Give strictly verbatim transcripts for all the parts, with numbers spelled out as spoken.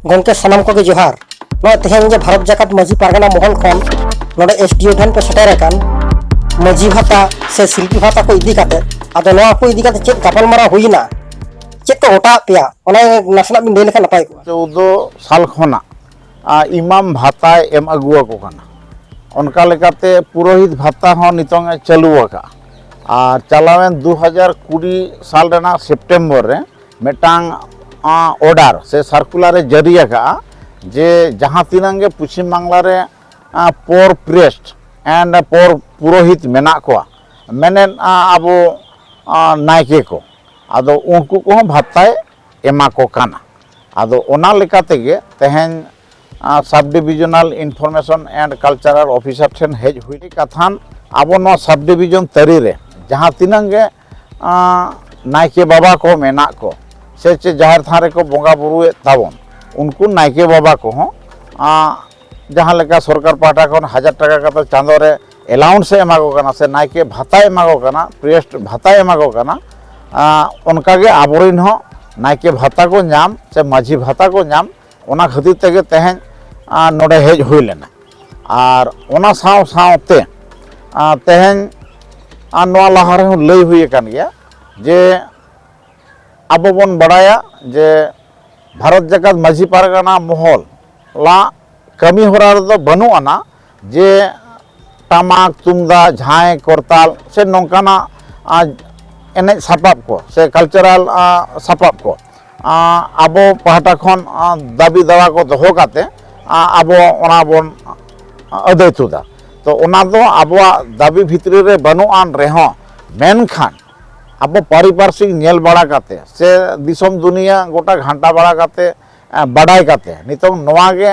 ᱜᱚᱢᱠᱮ, ᱥᱟᱱᱟᱢ ᱠᱚᱜᱮ ᱡᱚᱦᱟᱨ᱾ ᱱᱚᱜᱼᱚᱭ ᱛᱮᱦᱮᱧ ᱡᱮ ᱵᱷᱟᱨᱚᱛ ᱡᱟᱠᱟᱛ ᱢᱟᱹᱡᱷᱤ ᱯᱟᱨᱜᱟᱱᱟ ᱢᱚᱦᱚᱞ ᱠᱷᱚᱱ ᱱᱚᱰᱮ ᱮᱥ ᱰᱤ ᱳ ᱴᱷᱮᱱ ᱯᱮ ᱥᱮᱴᱮᱨ ᱟᱠᱟᱱ, ᱢᱟᱹᱡᱷᱤ ᱵᱷᱟᱛᱟ ᱥᱮ ᱥᱤᱞᱯᱤ ᱵᱷᱟᱛᱟ ᱠᱚ ᱤᱫᱤ ᱠᱟᱛᱮ, ᱟᱫᱚ ᱱᱚᱣᱟ ᱠᱚ ᱤᱫᱤ ᱠᱟᱛᱮ ᱪᱮᱫ ᱜᱟᱯᱟᱞᱢᱟᱨᱟᱣ ᱦᱩᱭᱮᱱᱟ, ᱪᱮᱫ ᱠᱚ ᱜᱚᱴᱟ ᱟᱫ ᱯᱮᱭᱟ, ᱚᱱᱟ ᱱᱟᱥᱮᱱᱟᱜ ᱵᱤᱱ ᱞᱟᱹᱭ ᱞᱮᱠᱷᱟᱱ ᱱᱟᱯᱟᱭ ᱠᱚᱜᱼᱟ᱾ ᱪᱳᱫᱚ ᱥᱟᱞ ᱠᱷᱚᱱᱟᱜ, ᱟ, ᱤᱢᱟᱢ ᱵᱷᱟᱛᱟᱭ ᱮᱢ ᱟᱹᱜᱩ ᱟᱠᱚ ᱠᱟᱱᱟ᱾ ᱚᱱᱠᱟ ᱞᱮᱠᱟᱛᱮ ᱯᱩᱨᱳᱦᱤᱛ ᱵᱷᱟᱛᱟ ᱦᱚᱸ ᱱᱤᱛᱚᱝ ᱮ ᱪᱟᱹᱞᱩ ᱟᱠᱟᱫᱼᱟ᱾ ᱟᱨ ᱪᱟᱞᱟᱣᱮᱱ ᱫᱩ ᱦᱟᱡᱟᱨ ᱠᱩᱲᱤ ᱥᱟᱞ ᱨᱮᱱᱟᱜ ᱥᱮᱯᱴᱮᱢᱵᱚᱨ ᱨᱮ ᱢᱤᱫᱴᱟᱝ, ᱟ, ᱚᱰᱟᱨ ᱥᱮ ᱥᱟᱨᱠᱩᱞᱟᱨ ᱮ ᱡᱟᱹᱨᱤ ᱟᱠᱟᱫᱼᱟ ᱡᱮ ᱡᱟᱦᱟᱸ ᱛᱤᱱᱟᱹᱝ ᱜᱮ ᱯᱚᱪᱷᱤᱢ ᱵᱟᱝᱞᱟ ᱨᱮ, ᱟ, ᱯᱚᱨ ᱯᱨᱮᱥᱴ and ᱯᱚᱨ ᱯᱩᱨᱳᱦᱤᱛ ᱢᱮᱱᱟᱜ ᱠᱚᱣᱟ, ᱢᱮᱱᱮᱫ, ᱟ, ᱟᱵᱚ, ᱟ, ᱱᱟᱭᱠᱮ ᱠᱚ, ᱟᱫᱚ ᱩᱱᱠᱩ ᱠᱚᱦᱚᱸ ᱵᱷᱟᱛᱟᱭ ᱮᱢᱟ ᱠᱚ ᱠᱟᱱᱟ᱾ ᱟᱫᱚ ᱚᱱᱟ ᱞᱮᱠᱟ ᱛᱮᱜᱮ ᱛᱮᱦᱮᱧ, ᱟ, Sub Divisional Information and Cultural Officer ᱴᱷᱮᱱ ᱦᱮᱡ ᱦᱩᱭ ᱠᱟᱛᱷᱟᱱ, ᱟᱵᱚ ᱱᱚᱣᱟ ᱥᱟᱵ ᱰᱤᱵᱤᱡᱚᱱ ᱛᱟᱹᱨᱤ ᱨᱮ ᱡᱟᱦᱟᱸ ᱛᱤᱱᱟᱹᱝ ᱜᱮ, ᱟ, ᱱᱟᱭᱠᱮ ᱵᱟᱵᱟ ᱠᱚ ᱢᱮᱱᱟᱜ ᱠᱚ ᱥᱮ ᱪᱮ ᱡᱟᱦᱮᱨ ᱛᱷᱟᱱ ᱨᱮᱠᱚ ᱵᱚᱸᱜᱟ ᱵᱩᱨᱩᱭᱮᱫ ᱛᱟᱵᱚᱱ, ᱩᱱᱠᱩ ᱱᱟᱭᱠᱮ ᱵᱟᱵᱟ ᱠᱚᱦᱚᱸ, ᱟ, ᱡᱟᱦᱟᱸ ᱞᱮᱠᱟ ᱥᱚᱨᱠᱟᱨ ᱯᱟᱦᱴᱟ ᱠᱷᱚᱱ ᱦᱟᱡᱟᱨ ᱴᱟᱠᱟ ᱠᱟᱛᱮ ᱪᱟᱸᱫᱳ ᱨᱮ ᱮᱞᱟᱣᱩᱱᱥ ᱮ ᱮᱢᱟ ᱠᱚ ᱠᱟᱱᱟ ᱥᱮ ᱱᱟᱭᱠᱮ ᱵᱷᱟᱛᱟᱭ ᱮᱢᱟ ᱠᱚ ᱠᱟᱱᱟ, ᱯᱨᱤᱭᱮᱥᱴ ᱵᱷᱟᱛᱟᱭ ᱮᱢᱟ ᱠᱚ ᱠᱟᱱᱟ, ᱟ, ᱚᱱᱠᱟᱜᱮ ᱟᱵᱚᱨᱮᱱ ᱦᱚᱸ ᱱᱟᱭᱠᱮ ᱵᱷᱟᱛᱟ ᱠᱚ ᱧᱟᱢ ᱥᱮ ᱢᱟᱹᱡᱷᱤ ᱵᱷᱟᱛᱟ ᱠᱚ ᱧᱟᱢ, ᱚᱱᱟ ᱠᱷᱟᱹᱛᱤᱨ ᱛᱮᱜᱮ ᱛᱮᱦᱮᱧ, ᱟ, ᱱᱚᱰᱮ ᱦᱮᱡ ᱦᱩᱭ ᱞᱮᱱᱟ᱾ ᱟᱨ ᱚᱱᱟ ᱥᱟᱶ ᱥᱟᱶᱛᱮ, ᱟ, ᱛᱮᱦᱮᱧ, ᱟ, ᱱᱚᱣᱟ ᱞᱟᱦᱟ ᱨᱮᱦᱚᱸ ᱞᱟᱹᱭ ᱦᱩᱭ ᱟᱠᱟᱱ ᱜᱮᱭᱟ ᱡᱮ ᱟᱵᱚ ᱵᱚᱱ ᱵᱟᱲᱟᱭᱟ ᱡᱮ ᱵᱷᱟᱨᱚᱛ ᱡᱟᱠᱟᱛ ᱢᱟᱹᱡᱷᱤ ᱯᱟᱨᱜᱟᱱᱟ ᱢᱚᱦᱚᱞ ᱞᱟᱜ ᱠᱟᱹᱢᱤ ᱦᱚᱨᱟ ᱨᱮᱫᱚ ᱵᱟᱹᱱᱩᱜ ᱟᱱᱟ ᱡᱮ ᱴᱟᱢᱟᱠ, ᱛᱩᱢᱫᱟᱜ, ᱡᱷᱟᱸᱭ, ᱠᱚᱨᱛᱟᱞ ᱥᱮ ᱱᱚᱝᱠᱟᱱᱟᱜ, ᱟ, ᱮᱱᱮᱡ ᱥᱟᱯᱟᱵ ᱠᱚ ᱥᱮ ᱠᱟᱞᱪᱟᱨᱟᱞ, ᱟ, ᱥᱟᱯᱟᱵ ᱠᱚ, ᱟ, ᱟᱵᱚ ᱯᱟᱦᱴᱟ ᱠᱷᱚᱱ, ᱟ, ᱫᱟᱹᱵᱤ ᱫᱟᱣᱟ ᱠᱚ ᱫᱚᱦᱚ ᱠᱟᱛᱮ, ᱟ, ᱟᱵᱚ ᱚᱱᱟ ᱵᱚᱱ ᱟᱹᱫᱟᱹᱭ ᱛᱩᱫᱟ᱾ ᱛᱚ ᱚᱱᱟ ᱫᱚ ᱟᱵᱚᱣᱟᱜ ᱫᱟᱹᱵᱤ ᱵᱷᱤᱛᱨᱤ ᱨᱮ ᱵᱟᱹᱱᱩᱜ ᱟᱱ ᱨᱮᱦᱚᱸ, ᱢᱮᱱᱠᱷᱟᱱ ᱟᱵᱚ ᱯᱟᱨᱤᱯᱟᱨᱥᱤᱠ ᱧᱮᱞ ᱵᱟᱲᱟ ᱠᱟᱛᱮ ᱥᱮ ᱫᱤᱥᱚᱢ ᱫᱩᱱᱤᱭᱟᱹ ᱜᱚᱴᱟ ᱜᱷᱟᱱᱴᱟ ᱵᱟᱲᱟ ᱠᱟᱛᱮ, ᱮ, ᱵᱟᱰᱟᱭ ᱠᱟᱛᱮ ᱱᱤᱛᱚᱝ ᱱᱚᱣᱟ ᱜᱮ,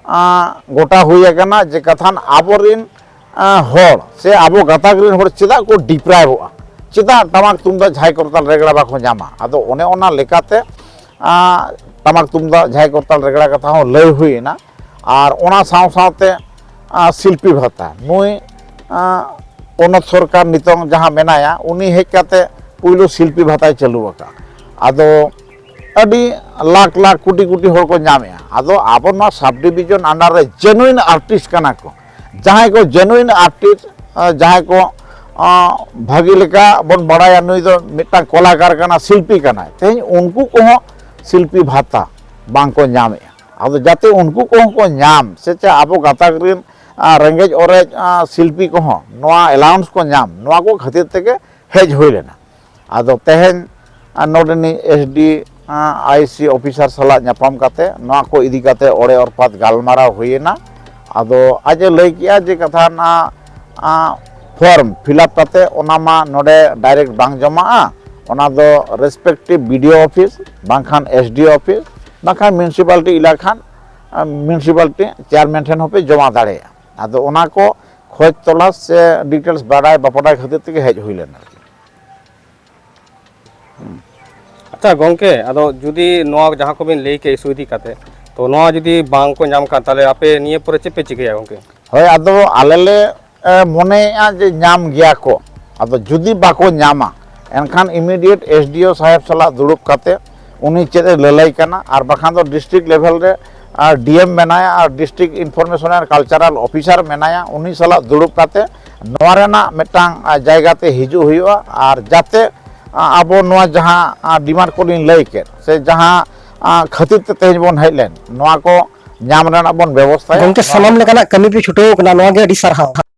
ᱟ, ᱜᱚᱴᱟ ᱦᱩᱭ ᱟᱠᱟᱱᱟ ᱡᱮ ᱠᱟᱛᱷᱟᱱ ᱟᱵᱚᱨᱤᱱ, ᱟ, ᱦᱚᱲ ᱥᱮ ᱟᱵᱚ ᱜᱟᱛᱟᱠ ᱨᱤᱱ ᱦᱚᱲ ᱪᱮᱫᱟᱜ ᱠᱚ ᱰᱤᱯᱨᱟᱭᱤᱵᱚᱜᱼᱟ, ᱪᱮᱫᱟᱜ ᱴᱟᱢᱟᱠ ᱛᱩᱢᱫᱟᱜ ᱡᱷᱟᱸᱭ ᱠᱚᱨᱛᱟᱞ ᱨᱮᱜᱽᱲᱟ ᱵᱟᱠᱚ ᱧᱟᱢᱟ᱾ ᱟᱫᱚ ᱚᱱᱮ ᱚᱱᱟ ᱞᱮᱠᱟᱛᱮ, ᱟ, ᱴᱟᱢᱟᱠ ᱛᱩᱢᱫᱟᱜ ᱡᱷᱟᱸᱭ ᱠᱚᱨᱛᱟᱞ ᱨᱮᱜᱽᱲᱟ ᱠᱟᱛᱷᱟ ᱦᱚᱸ ᱞᱟᱹᱭ ᱦᱩᱭ ᱮᱱᱟ᱾ ᱟᱨ ᱚᱱᱟ ᱥᱟᱶ ᱥᱟᱶᱛᱮ, ᱟ, ᱥᱤᱞᱯᱤ ᱵᱷᱟᱛᱟ, ᱱᱩᱭ, ᱟ, ᱯᱚᱱᱚᱛ ᱥᱚᱨᱠᱟᱨ ᱱᱤᱛᱚᱝ ᱡᱟᱦᱟᱸ ᱢᱮᱱᱟᱭᱟ, ᱩᱱᱤ ᱦᱮᱡ ᱠᱟᱛᱮ ᱯᱩᱭᱞᱩ ᱥᱤᱞᱯᱤ ᱵᱷᱟᱛᱟᱭ ᱪᱟᱹᱞᱩ ᱟᱠᱟᱫᱼᱟ᱾ ᱟᱫᱚ ᱟᱹᱰᱤ ᱞᱟᱠᱷ ᱞᱟᱠᱷ ᱠᱳᱴᱤ ᱠᱳᱴᱤ ᱦᱚᱲ ᱠᱚ ᱧᱟᱢᱮᱜᱼᱟ᱾ ᱟᱫᱚ ᱟᱵᱚ ᱱᱚᱣᱟ ᱥᱟᱵ ᱰᱤᱵᱷᱤᱡᱚᱱ ᱟᱱᱰᱟᱨ ᱨᱮ ᱡᱮᱱᱩᱭᱤᱱ ᱟᱨᱴᱤᱥᱴ ᱠᱟᱱᱟ ᱠᱚ, ᱡᱟᱦᱟᱸᱭ ᱠᱚ ᱡᱮᱱᱩᱭᱤᱱ ᱟᱨᱴᱤᱥᱴ, ᱡᱟᱦᱟᱸᱭ ᱠᱚ ᱵᱷᱟᱹᱜᱤ ᱞᱮᱠᱟ ᱵᱚᱱ ᱵᱟᱲᱟᱭᱟ ᱱᱩᱭ ᱫᱚ ᱢᱤᱫᱴᱟᱝ ᱠᱚᱞᱟᱠᱟᱨ ᱠᱟᱱᱟ, ᱥᱤᱞᱯᱤ ᱠᱟᱱᱟᱭ, ᱛᱮᱦᱮᱧ ᱩᱱᱠᱩ ᱠᱚᱦᱚᱸ ᱥᱤᱞᱯᱤ ᱵᱷᱟᱛᱟ ᱵᱟᱝ ᱠᱚ ᱧᱟᱢᱮᱜᱼᱟ᱾ ᱟᱫᱚ ᱡᱟᱛᱮ ᱩᱱᱠᱩ ᱠᱚᱦᱚᱸ ᱠᱚ ᱧᱟᱢ, ᱥᱮ ᱪᱮ ᱟᱵᱚ ᱜᱟᱛᱟᱠ ᱨᱮᱱ ᱨᱮᱸᱜᱮᱡ ᱚᱨᱮᱡ ᱥᱤᱞᱯᱤ ᱠᱚᱦᱚᱸ ᱱᱚᱣᱟ ᱮᱞᱟᱣᱩᱱᱥ ᱠᱚ ᱧᱟᱢ, ᱱᱚᱣᱟ ᱠᱚ ᱠᱷᱟᱹᱛᱤᱨ ᱛᱮᱜᱮ ᱦᱮᱡ ᱦᱩᱭ ᱞᱮᱱᱟ᱾ ᱟᱫᱚ ᱛᱮᱦᱮᱧ ᱱᱚᱰᱮᱱᱤᱡ ᱮᱥ ᱰᱤ ᱟᱭ ᱥᱤ ᱚᱯᱷᱤᱥᱟᱨ ᱥᱟᱞᱟᱜ ᱧᱟᱯᱟᱢ ᱠᱟᱛᱮ ᱱᱚᱣᱟ ᱠᱚ ᱤᱫᱤ ᱠᱟᱛᱮ ᱚᱲᱮ ᱚᱨᱯᱟᱛ ᱜᱟᱞᱢᱟᱨᱟᱣ ᱦᱩᱭᱮᱱᱟ᱾ ᱟᱫᱚ ᱟᱡ ᱮ ᱞᱟᱹᱭ ᱠᱮᱜᱼᱟ ᱡᱮ ᱠᱟᱛᱷᱟ ᱱᱚᱣᱟ ᱯᱷᱚᱨᱢ ᱯᱷᱤᱞᱟᱯ ᱠᱟᱛᱮ ᱚᱱᱟ ᱢᱟ ᱱᱚᱰᱮ ᱰᱟᱭᱨᱮᱠᱴ ᱵᱟᱝ ᱡᱚᱢᱟᱜᱼᱟ, ᱚᱱᱟ ᱫᱚ ᱨᱮᱥᱯᱮᱠᱴᱤᱵᱷ ᱵᱤ ᱰᱤ ᱳ ᱚᱯᱷᱤᱥ ᱵᱟᱝᱠᱷᱟᱱ ᱮᱥ ᱰᱤ ᱳ ᱚᱯᱷᱤᱥ ᱵᱟᱝᱠᱷᱟᱱ ᱢᱤᱭᱩᱱᱤᱥᱤᱯᱟᱞᱤᱴᱤ ᱮᱞᱟᱠᱟ ᱠᱷᱟᱱ ᱢᱤᱭᱩᱱᱤᱥᱤᱯᱟᱞᱤᱴᱤ ᱪᱮᱭᱟᱨᱢᱮᱱ ᱴᱷᱮᱱ ᱦᱚᱸᱯᱮ ᱡᱚᱢᱟ ᱫᱟᱲᱮᱭᱟᱜᱼᱟ᱾ ᱟᱫᱚ ᱚᱱᱟ ᱠᱚ ᱠᱷᱚᱡᱽ ᱛᱚᱞᱟᱥ ᱥᱮ ᱰᱤᱴᱮᱞᱥ ᱵᱟᱰᱟᱭ ᱵᱟᱯᱟᱰᱟᱭ ᱠᱷᱟᱹᱛᱤᱨ ᱛᱮᱜᱮ ᱦᱮᱡ ᱦᱩᱭ ᱞᱮᱱᱟ ᱟᱨᱠᱤ᱾ ᱟᱪᱪᱷᱟ ᱜᱚᱝᱠᱮ, ᱟᱫᱚ ᱡᱩᱫᱤ ᱱᱚᱣᱟ ᱡᱟᱦᱟᱸ ᱠᱚᱵᱤᱱ ᱞᱟᱹᱭ ᱠᱮᱫ ᱤᱥᱩ ᱤᱫᱤ ᱠᱟᱛᱮ, ᱛᱚ ᱱᱚᱣᱟ ᱡᱩᱫᱤ ᱵᱟᱝ ᱠᱚ ᱧᱟᱢ ᱠᱷᱟᱱ, ᱛᱟᱦᱚᱞᱮ ᱟᱯᱮ ᱱᱤᱭᱟᱹ ᱯᱚᱨᱮ ᱪᱮᱫ ᱯᱮ ᱪᱤᱠᱟᱹᱭᱟ ᱜᱚᱝᱠᱮ? ᱦᱳᱭ, ᱟᱫᱚ ᱟᱞᱮ ᱞᱮ ᱮ, ᱢᱚᱱᱮᱭᱮᱫᱼᱟ ᱡᱮ ᱧᱟᱢ ᱜᱮᱭᱟ ᱠᱚ᱾ ᱟᱫᱚ ᱡᱩᱫᱤ ᱵᱟᱠᱚ ᱧᱟᱢᱟ, ᱮᱱᱠᱷᱟᱱ ᱤᱢᱤᱰᱤᱭᱮᱴ ᱮᱥ ᱰᱤ ᱳ ᱥᱟᱦᱮᱵᱽ ᱥᱟᱞᱟᱜ ᱫᱩᱲᱩᱵ ᱠᱟᱛᱮ ᱩᱱᱤ ᱪᱮᱫ ᱮ ᱞᱟᱹᱞᱟᱹᱭ ᱠᱟᱱᱟ, ᱟᱨ ᱵᱟᱠᱷᱟᱱ ᱫᱚ ᱰᱤᱥᱴᱨᱤᱠᱴ ᱞᱮᱵᱷᱮᱞ ᱨᱮ ᱟᱨ ᱰᱤ ᱮᱢ ᱢᱮᱱᱟᱭᱟ, ᱟᱨ district information and cultural officer ᱢᱮᱱᱟᱭᱟ, ᱩᱱᱤ ᱥᱟᱞᱟᱜ ᱫᱩᱲᱩᱵ ᱠᱟᱛᱮ ᱱᱚᱣᱟ ᱨᱮᱱᱟᱜ ᱢᱤᱫᱴᱟᱝ ᱟᱨ, ᱡᱟᱭᱜᱟ ᱛᱮ ᱦᱤᱡᱩᱜ ᱦᱩᱭᱩᱜᱼᱟ᱾ ᱟᱨ ᱡᱟᱛᱮ ᱟᱨ, ᱟᱵᱚ ᱱᱚᱣᱟ ᱡᱟᱦᱟᱸ ᱟᱨ, ᱰᱤᱢᱟᱱᱰ ᱠᱚᱞᱤᱧ ᱞᱟᱹᱭ ᱠᱮᱫ, ᱥᱮ ᱡᱟᱦᱟᱸ ᱟᱨ, ᱠᱷᱟᱹᱛᱤᱨ ᱛᱮ ᱛᱮᱦᱮᱧ ᱵᱚᱱ ᱦᱮᱡ ᱞᱮᱱ, ᱱᱚᱣᱟ ᱠᱚ ᱧᱟᱢ ᱨᱮᱱᱟᱜ ᱵᱚᱱ ᱵᱮᱵᱚᱥᱛᱷᱟᱭᱟ᱾ ᱜᱚᱝᱠᱮ, ᱥᱟᱱᱟᱢ ᱞᱮᱠᱟᱱᱟᱜ ᱠᱟᱹᱢᱤ ᱯᱮ ᱪᱷᱩᱴᱟᱹᱣ ᱠᱟᱱᱟ, ᱱᱚᱣᱟ ᱜᱮ ᱟᱹᱰᱤ ᱥᱟᱨᱦᱟᱣ᱾